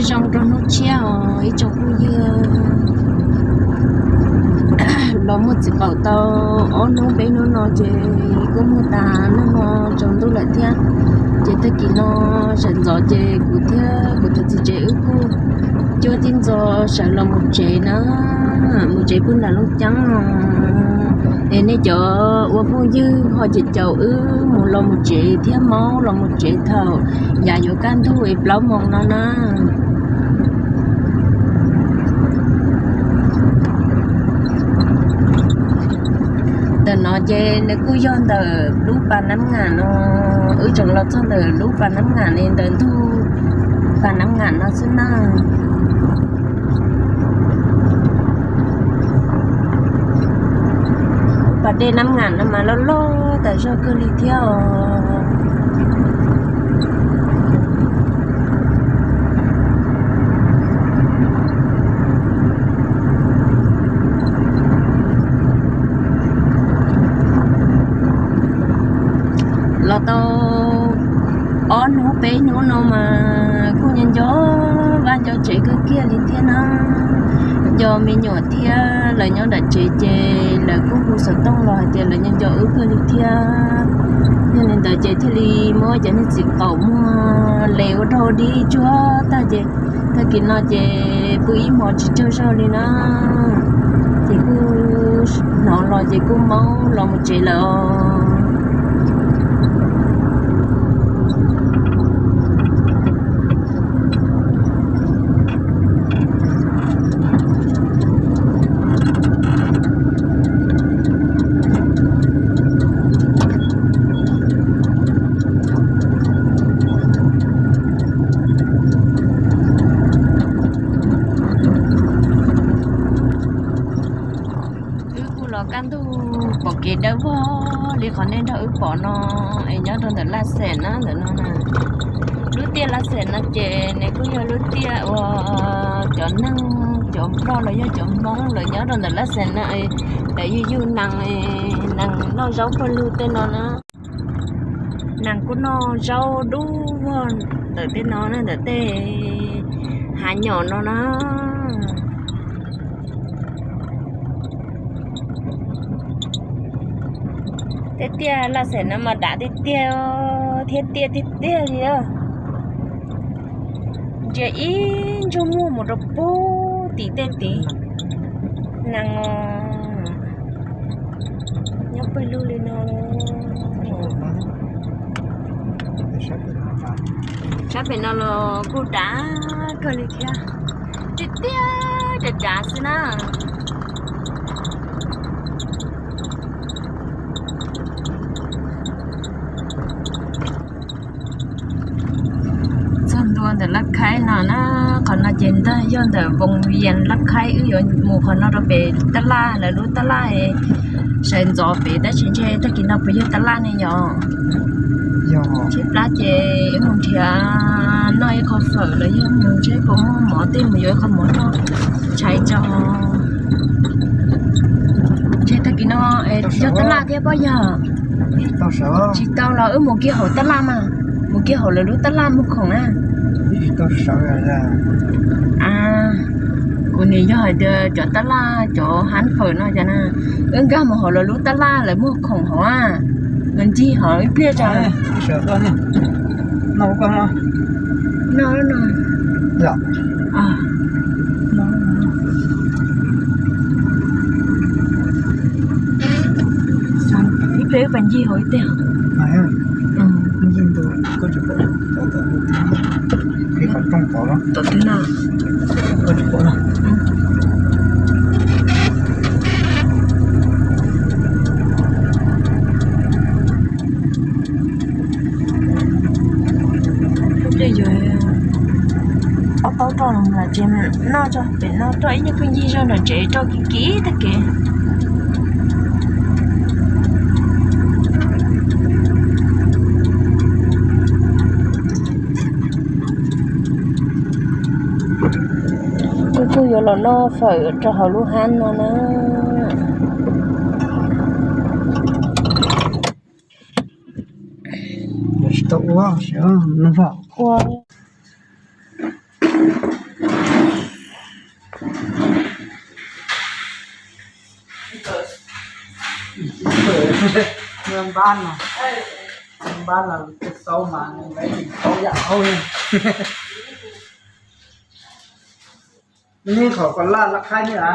Zoo rau hnub tshiab os ib tsoom phooj ywg. Los muaj txiv qaum tau ob hnub peb hnub no ces kuj muaj tas neej no tsaus ntuj lawm thiab. Ces tag kis no sawv ntxov ces kuv thiab kuv tus txiv tsev wb kuj cuab tib ntxo sawv los mus tsev na, mus tsev pw nram Looj Ceeb no. Es nej cov ua phooj ywg ho ces caum wb mus los mus tsev thiab maub los mus tsev thaum yav yuav kaj ntug es plaub moos no na. Ntawm no ces nws kuj yog ntawm lub Pas Nab Ngam no, wb tseem los txog ntawm lub Pas Nab Ngam li ntawm ntug Pas Nab Ngam no xwb na. Pas dej Nab Ngam no mas loj loj tas zog kawg li thiab os. Los tau ob hnub peb hnub no mas kuj nco nco vaj nco tsev kawg kiag li thiab na. Nco me nyuam thiab lawv nyob nram tsev ces lawv kuj hu xov tooj los hais tias lawv nco nco wb kawg li thiab. Yog li ntawd ces thiaj li muab cov niag txiv qaum muag les ua rau dib tsuag tag ces tag kis no ces pw ib hmos tsis tsaug zog li na. Ces kuj hnov los ces kuj maub los mus tsev lawm os. Wb kuj los kaj ntug pom kev dawb vog li qhov nej nrog wb pom no, es nyob rau ntawm Laj Xeem na ntawm no na. Lub tiaj Laj Xeem no ces nws kuj yog lub tiaj uas cov neeg, cov Nplog los yog cov Hmoob lawv nyob rau ntawm Laj Xeem no, lawv yug yug nees, nees noj zaub pawg lug tej no na. Nees kuj noj zaub dub vog ntawm tej no na, ntawm tej hav nyom no na. Tej tiaj Laj Xeem no mas dav tiag tiag thiab tiaj tiag tiag li. Ntsia ib ntsug muag mus rau pug tim tej tid. Nees nyob pawg lug li no. Sab pem no los kuj dav kawg li thiab, tiaj tiaj dav dav xwb na. Txog ntua ntawm Laj Khaib no na, qhov no ces ntag yog ntawm Voos Vias Laj Khaib, wb yuav mus qhov no rau pem Tab Laj, lawv lub Tab Laj sawv ntxov pem tab sis ntshe tag kis no puas yog Tab Laj ne yom. Tshaib plab ces wb mus nrhiav noj ib qho fawm los yog mus ntshe puas muaj mov tej mus yuav ib qho mov noj tshais tso. Ntshe tag kis no yog Tab Laj thiab pob yog. Tsis tau los wb mus kiag hauv Tab Laj mas, mus kiag hauv lawv lub Tab Laj muag khoom na. Kuv nim yog hais tias cov Tab Laj cov hab fawm no cas na, wb nkag mus hauv lawv lub Tab Laj lawv muag khoom hauv, mus ncig hauv ib pliag tso. Ib pliag wb pais ncig hauv ib teg. Tom twg na? Ib pliag yuav ob taub roj los mus tsev noj tso, pem no roj ib nyuag pheej ncig zog nram tsev roj kiv kiv tag kev. Kuj kuj yuav los noj fawm rau hauv lub hab no na. Tsis tau ua, ua. Npab no, npab no xaub mas npab tsis paub yam hauj li. Neb qhov ko laj laj qhaib ne a?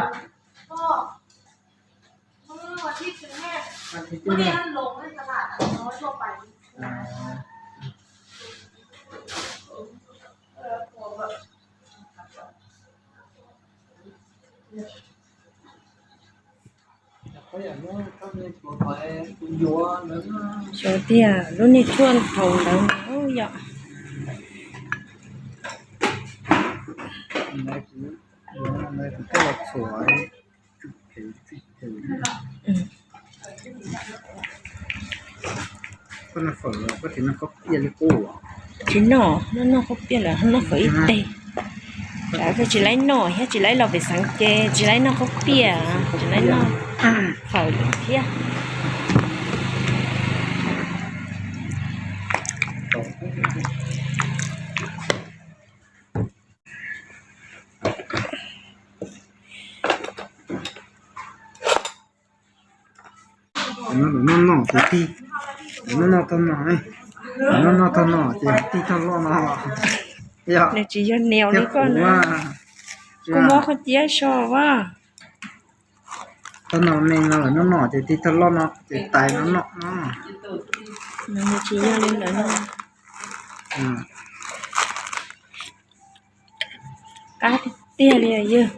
Xyov tiag, lub niag tshuaj thaum ntawd yom. Tsis noj, noj noj khaub piaj lawm noj fawm ib teg. Tsis laib noj thiab, tsis laib los pem xeev ces tsis laib noj khaub piaj, tsis laib noj fawm thiab. Lawv noj noj kwv tij, lawv noj noj tag no, lawv noj noj tag no ces tij tag loj no. Nws tsis yog nias li koj na. Kuv muab qhov ciab so as. Tag no me no lawv noj noj ces tij tag loj no ces tais no noj no. Nws tsis yog li ntawd no. Qab tiag tiag li yog.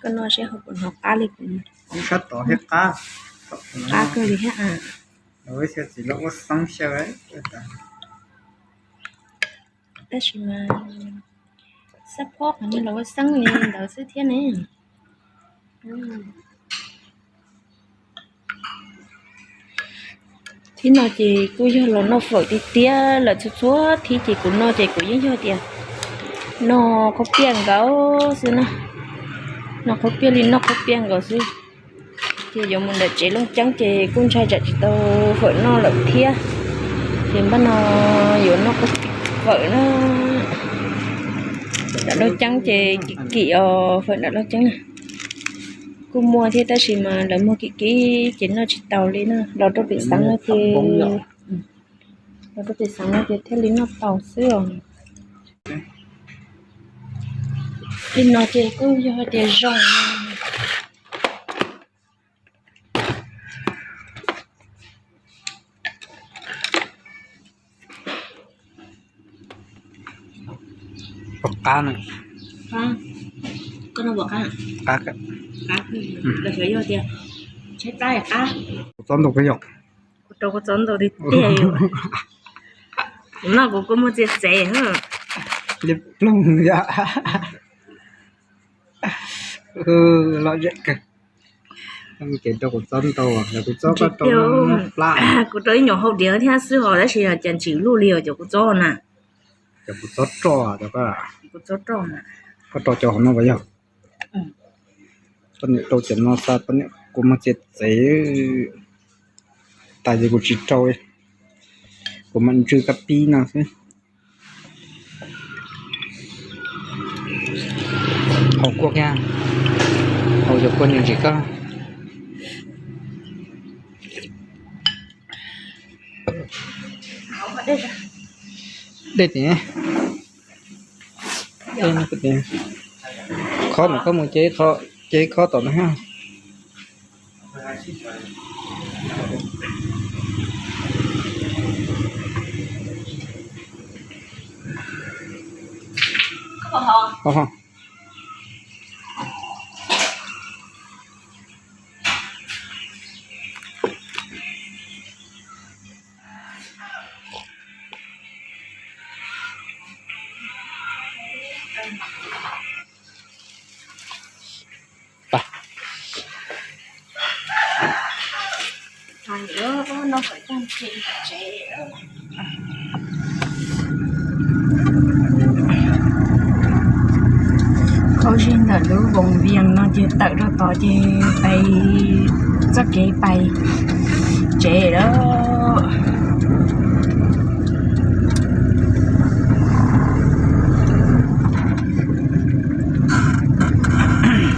Koj noj seb ho puas hnov qab li kuv. Sab tod thiab qab. Qab kawg li thiab a. Lawv ua xyaw txiv lawv ua xeeb xyaw. Tab sis mas xab phob qhov no lawv ua xeeb li ntawd xwb thiab ne. Thib no ces kuj yog los noj fawm tiag tiag lawm txhua txhua thib ces kuv noj ces kuv yeej yog tias noj khaub piaj nkaus xwb na. Noj khaub piaj li noj khaub piaj nkaus xwb. Ces yuav mus ntawm tsev Looj Ceeb ces kuj ntshai tsam tsis tau fawm noj lawm thiab. Ces npaj no yuav noj fawm na. Nram Looj Ceeb ces kim kim os, fawm nram Looj Ceeb na. Kuj muaj thiab tab sis mas lawv muag kim kim ces noj tsis tau li na. Los rau pem xeev no ces, los rau pem xeev no ces thiaj li noj tau xwb os. Li no ces kuj yog tias zoo. Pom qab na. Koj no pom qab? Qab. Qab, los xyov yog tias tshaib plab qab. Kuv txob ntau kawg yom. Kuv rau kuv txob ntau tiag tiag yom. Kuv noj kuv kuj muag txias txev. Li ploog yom. Lom zem kawg. Ces rau kuv txob ntau, yog kuv txob koj rau plab. Kuv rau ib nyuam hau diav thiab xwb hos tab sis yog cas ntsim luj li os cov kuv txob na. Cov kuv txob roj, kuv txob roj na. Koj rau cov hauv no puas yog? Poj niam rau cov no xa poj niam kuv muag txias txev. Tas ces kuv tsis rau, kuv mam ntsw kab pib no xwb. Hau kua kiag, hau cov kua nws ntsim koj. Dej tiag. Khob no koj mus ces khob tom no. Khau zig ntawm lub voos vias no ces tawm rau tod ces pais txoj kev pais tsev lawm.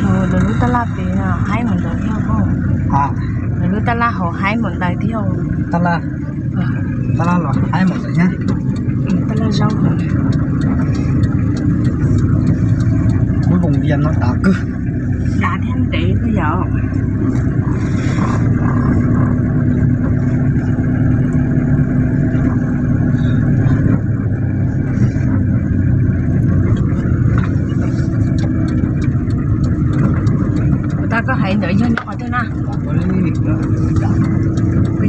Lawv lub taj laj pem haib mus ntawd thiab pob. Tab laj hauv haib npaum ntawd thiab. Tab laj, tab laj los haib npaum ntawd thiab. Tab laj zaub. Kuv voos vias no dav kawg. Dav thiab ntev kawg yom. Ua tau koj hais ntawd yog nyob qhov twg na?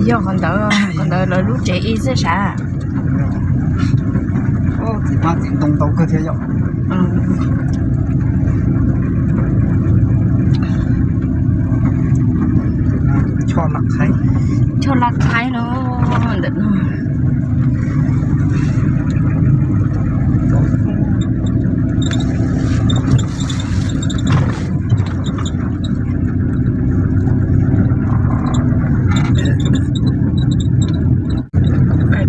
Yog qhov ntawd, qhov ntawd lawv lub tsev ib xwb sav. Txiv hmab txiv ntoo ntau kawg thiab yom. Choj laj qhaib, choj laj qhaib los ntawm no.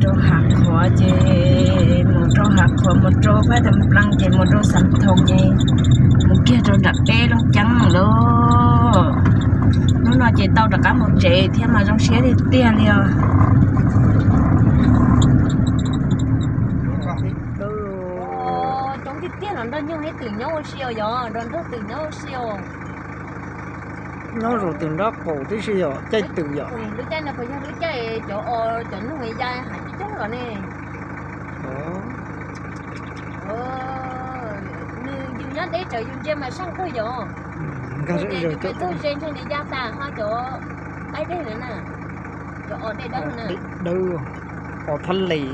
Rau Hav Qhuav ces mus rau Hav Qhuav, mus rau Phab Tam Nplees ces mus rau Xeev Thoos ces mus kiag rau nram peb Looj Ceeb lawm. Hnub no ces tau rov qab mus tsev thiab mas zoo siab tiag tiag li os. Coob tiag tiag los nrog nyuj thiab twm nyob ua si os, yog nrog nrog twm nyob ua si os. Nyob zoo twm nrab qaum tib si yom, caij twm yom. Lub caij no puas yog lub caij cov, cov noog ya hav coob coob los ne? Nws yus nyob deb tsawv yus ntsia mas saj kawg yom. Nkag zej zog, yus txog ze ntshe nws ya tas ho cov qaib dej na, cov os dej dawb na, dawb, os thab les.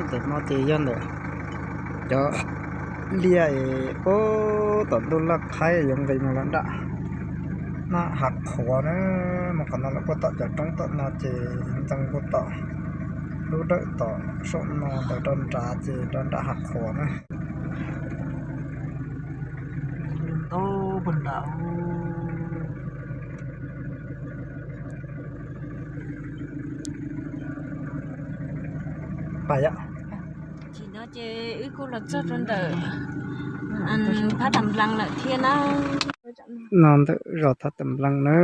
Ntawm no ces yog ntawm cov liaj es puag tom ntuj laj qhaib yuav nqis mus lawm nram Nab Hav Qhuav na. Mus qhov no lawm puag tom cov roob tom no ces ntxeev puag tom lub dawm tom saum no ntawd rau nrad ces rau nram Hav Qhuav na. Ntau puag nrad. Pais yom. Chim no ces wb kuj los txog rau ntawm Phab Tam Nplees lawm thiab na. No ntawm zos Phab Tam Nplees na.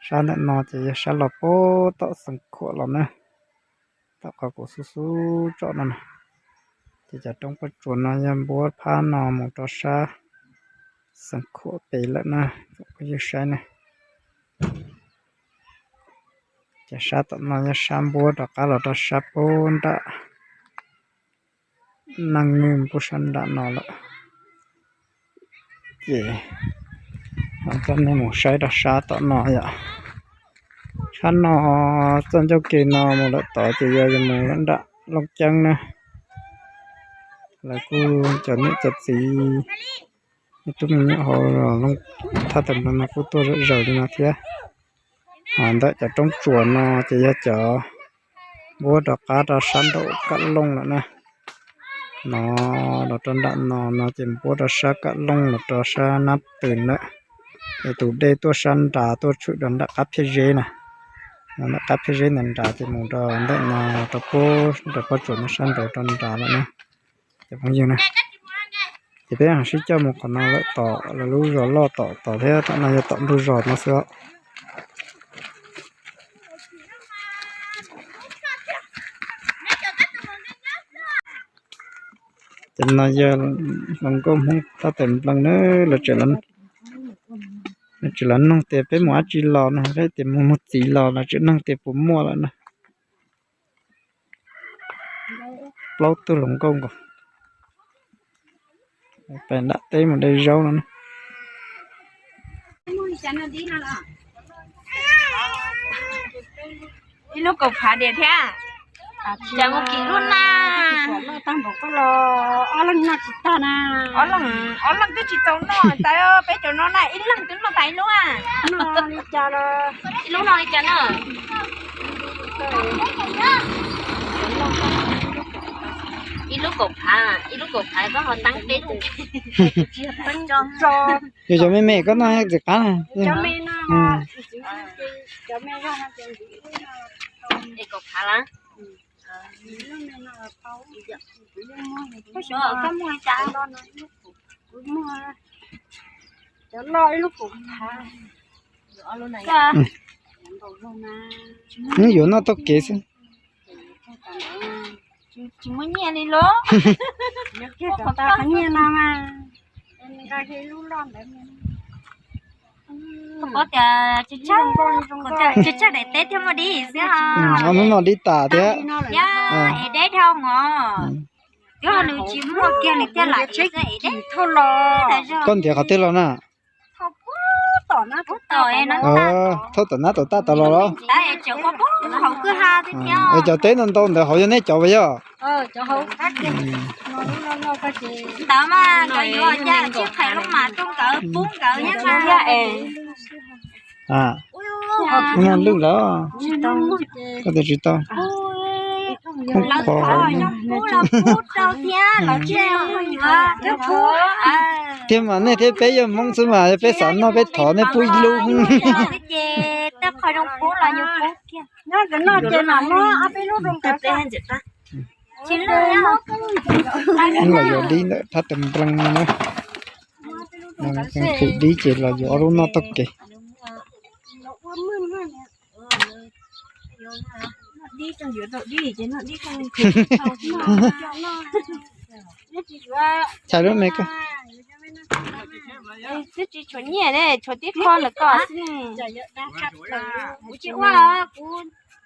Sab ntawm no ces yog sab los puag tom Xeev Khuam los na. Tom qhov kuv xub xub tsom no na. Ces cov roob pob tsuas no yog npuab phab no mus rau sab Xeev Khuam pem lawm na, phooj ywg saib na. Ces sab tom no yog sab npuab rov qab los rau sab puag nram Naj Nwj puag sab nram no lawm. Ces coj nej mus saib rau sab tom no yom. Sab no txoj ncauj ke no mus lawm tod ces yog yuav mus lawm nram Looj Ceeb na. Lawv kuj cov niam cov txiv, ib tug me nyuam hauv Looj Thab Tam Nplees no kuj tuaj zom zaws li no thiab. Ho ntawm cov roob tsuas no ces yog cov npuab rov qab rau sab nraum Kam Looj lawm na. No los rau nram no, no ces npuab rau sab Kam Looj los rau sab Nab Twm lawm. Es tus dej tuaj sab nrad tuaj tshwm rau nram qab Phiaj Zeb na. No nram qab Phiaj Zeb ntawm nrad ces mus rau ntawm no rau puag nram pob tsuas no sab nraud rau nrad lawm na. Cov phooj ywg na, ces peb ho sib coj mus qhov no lawm tom lawv lub zos loj tom tod thiab, tom no yog tom ntug zos no xwb os. Ces no yog hluas nkauj Hmoob Thab Tam Nplees na, lawv tseem los noog tias peb mus dab tsi los no, peb tias mus mus txiv los, lawv tseem noog tias puas muaj lawm na. Plaub tug hluas nkauj nkaus. Pem nram teb mus de zaub no na. Ib lub kaum phav diam thiab. Cas mus kim lub na? Ob leeg noj tsis tag na. Ob leeg, ob leeg twb tsis tau noj tas, peb cov no na ib leeg twb noj tas ib lub a. Noj li cas los ib lub noj li cas na? Ib lub kaum phav, ib lub kaum phav koj ho teeb peb lub. Yog cov me me koj noj tsis qab na. Cov me no, cov me no, es kaum phav lawm. Koj muag li cas? Kuv muag cov loj ib lub kaum phav. Wb yuav noj taug kev xwb. Tsis muaj nyiaj li los. Nyiaj no mas. Koj paub tias tsis tshaj daim teb thiab muaj dib xwb. Ob hnub no dib tas thiab. Yog es deb dhau mos. Twb nws tsis muaj kiag nws thiaj lam tsheb es deb. Koj ntiav qhov twg los na? Thauj tom nab tom taj tod los los? Es cov teb ntau ntau ntawd hauv yog nej cov puas yog? Ntawd mas nkawd yuav ua cas tsis qhais lub mas rau nkawd pub nkawd thiab mas. Lwj lawm. Koj tias tsis tau. Lawv thov pub los pub rau thiab los tsis yuav. Tiag mas nej thiab peb yog Hmoob xwb mas yog peb xav noj peb thov nej pub ib lub. Ces tej qho zoo pub los yuav pub kiag. Noj ces mam muab ob peb lub rau nkawd. Los yuav dib ntawm thaj tas nplees no na. Qhwv dib ces los yuav ob lub noj taug kev. Chais lub me koj. Twb tsis tshuav nyiaj ne, tshuav tib qho ntawm koj xwb ne. Kuv tsis ua, kuv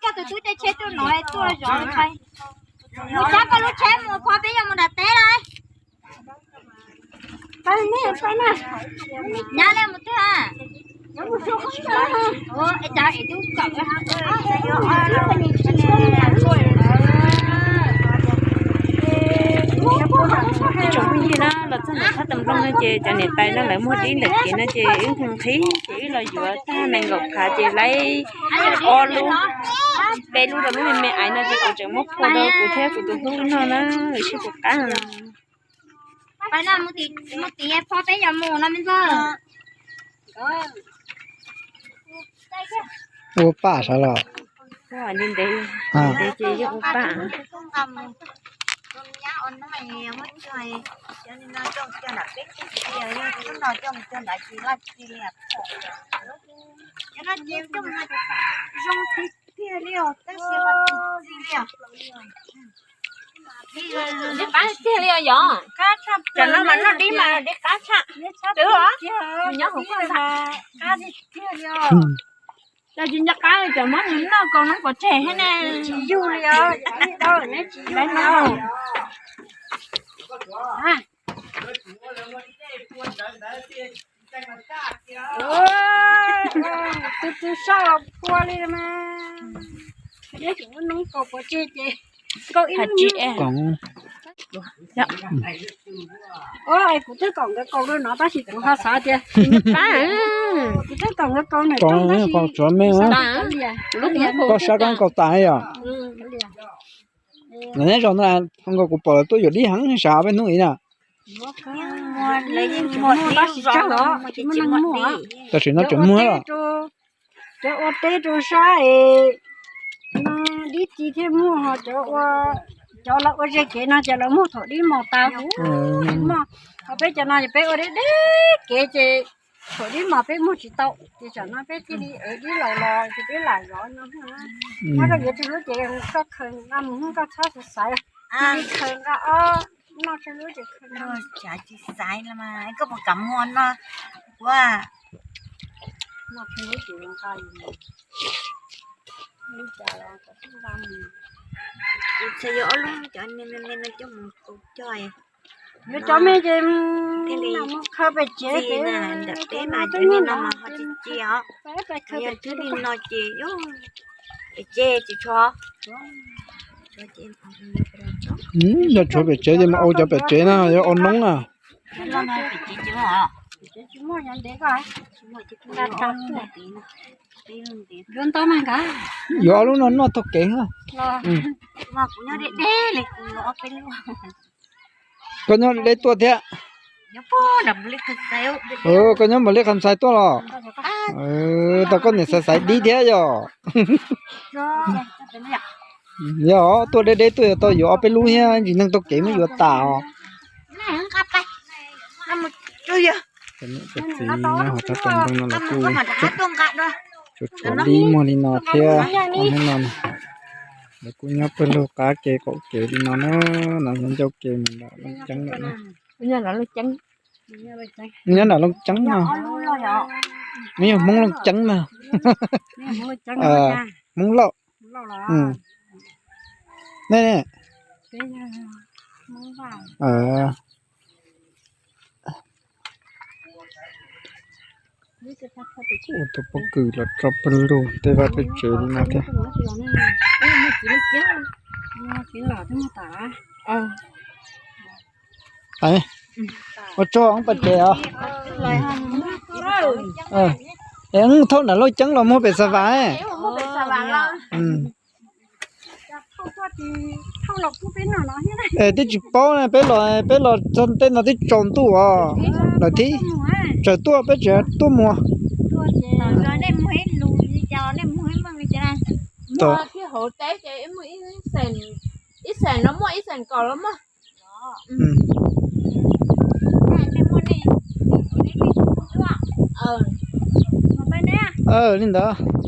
coj tus tub caij tsheb tuaj no tuaj zov mus tshab koj lub tsheb mus, peb yuav mus nram teb lawm. Nyab, nej mus twg? Ib tsoom phooj ywg na, los txog ntawm thaj tas nplooj no ces cov niam tais no lawv muag dib ntawm kev no ces wb nqhis ces wb los yuav tag nees nkaum phav ces laib ob lub, peb lub rau lub me me aiv no ces kuv tseem muab phua rau kuv thiab kuv tus hlub noj na, sib puas qab. Mus tim phov peb yuav mus no me ntxawg. Ua paj sav los? Ntev ntev ces yeej ua paj. Zoo tiag tiag li os, tab sis mas tsis txi li os. Dib qab tiag li os yom. Cov no mas noj dib mas dib qab tshaj. Twb os, nyob hauv koj ntag. Qab tiag tiag li os. Cov tsis nco qab cov muab nws noj kaus noob pov tseg thiab ne. Tsis yug li os, tsis yug li os. Tus tus soj los phua li mas. Neb tseem muab noob kaus pov tseg ces kaus ib lub. Kuv twb kaum nkawd kaus rau no tab sis kuv ho xav tias kuv twb kaum nkawd kaus nws kaus tab sis koj sab koj kaus tas yom. Lawv nyob zoo no, nkaus kuv pom lawv tuaj yuav dib heev, sav peb hnub ib na. Tab sis no tseem muag los. Cov ua teb rau sab es no dib txiv thiaj muaj, ho cov ua, cov lawv ua ze kev no ces lawv muag thaum dib mos tas huv. Ho peb cov no ces peb ua deb deb kev ces thaum dib mos peb muag tsis tau, ces tsam no peb thiaj li ev dib laus los ces peb lam zov no. Koj yuav tsawg lub ces koj khaws nqa mus, koj txhob xav xaiv, khaws nqa ob noj tsawg lub ces khaws nqa. Tsis xaiv los mas koj puas kam muag no ua. Txhais yuav ob lub cov me me no coj mus kaus cog. Yuav cov me ces thiaj li mus khaws pem tsev ces ntawm peb mas cov me no mas ho tsis cia os. Yog twb li no ces pem tsev tsis tshuav. Yog tshuav pem tsev ces mus ua cov pem tsev na, yuav ua noob na. Yuav ob lub no noj taug kev. Koj nyob deb tuaj thiab? Koj nyob Npaus Lis Khas Xais tuaj los? Tau koj niam xaiv xaiv dib thiab yom? Yog tuaj deb deb tuaj yuav tau yuav ob peb lub thiab, ntsis neeg taug kev muab yuav tas os. Niam cov txiv nyob hauv tsob ntoo no los kuj tsuav tsuav dib muag li no thiab. Hnub no lawv kuj nyob pawg lug qab kev qaum kev li no na, no nyob ncauj kev mus nram Looj Ceeb lawm na. Nyob nram Looj Ceeb no, nws yog Hmoob Looj Ceeb na. Hmoob Lauj. Nej, ua tus pob kws los tso pawg lug tej vaj tej tsev li no thiab. Ua tso hoob pas tsev os. Es thauj nram Looj Ceeb los muag pem Xav Vas. Es twb tsis paub na, peb los, peb los txog tej no twb tsaus ntuj os. Lawv thiaj tsaws tuaj, peb tseem tuaj muag. Li ntawd.